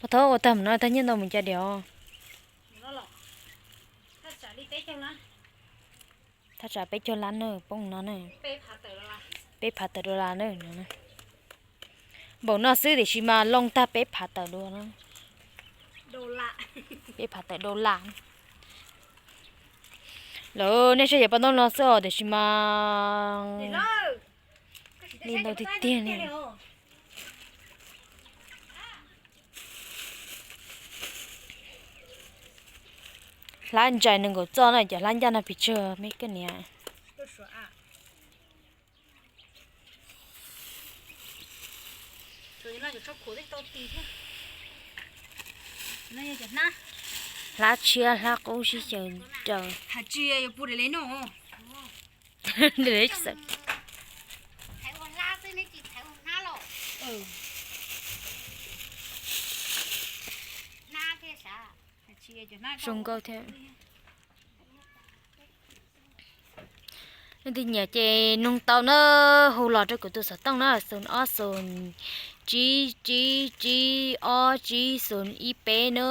Thov ua tag mus no tag nyiaj ntau mus cas diam. Thaj tsam peb caug lab na, poob no na. Peb phav tawm dollar na. Npaum no xwb tiam sis mas loo tag peb phav tawm dua na. Peb phav tawm dollar. Lawv nej saib yam paj ntaub no xwb os tiam sis mas li ntau tiag tiag li. Hlab ntsais nees nkaum txoj na, cov hlab ncaj no pes tsawg me koj niam. Hlab tshiab hlab qub sib xyaw raws. Zoo nkauj thiab. Leej twg nyiam ces nug tau na, hu los rau kuv tus xov tooj na, xoom ob xoom tsib tsib tsib ob tsib xoom ib peb na.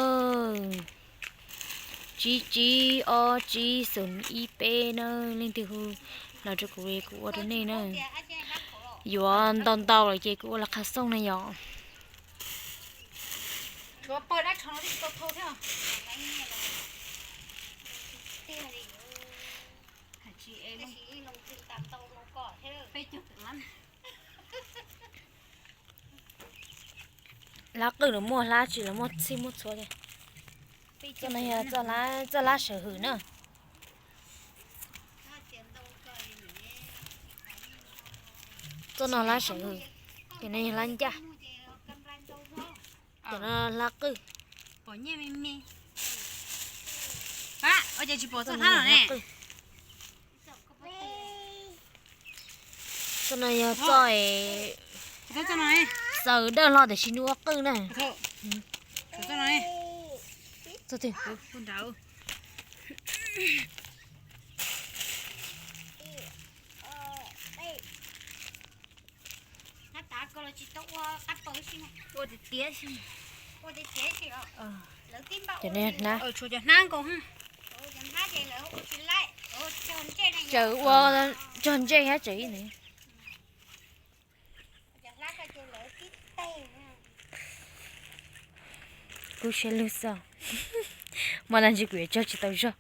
Tsib tsib ob tsib xoom ib peb na. Leej twg hu los rau kuv, kuv ua rau nej na. Yuav ntau ntau lawm ces kuv ua los qhov xooj na yom. Hlab qwj los muaj, hlab tsis los muaj, txhij muaj txhua li. Txoj no yog txoj hlab sawv hwm na. Txoj no hlab sawv hwm, ces no yog hlab ncaj, ces no hlab qwj. Pom nyiaj me me. Ua cas tsis pom txoj hlab no ne? Txoj no yog txoj xaws dawj hlo tiam sis nws ua qwj na. Cov hnab, tsawv ua tog ntsej thiab tsawv ib ne. Kub siab lug xwb. Mas las ntshe kuv yuav tso tsis tau zog.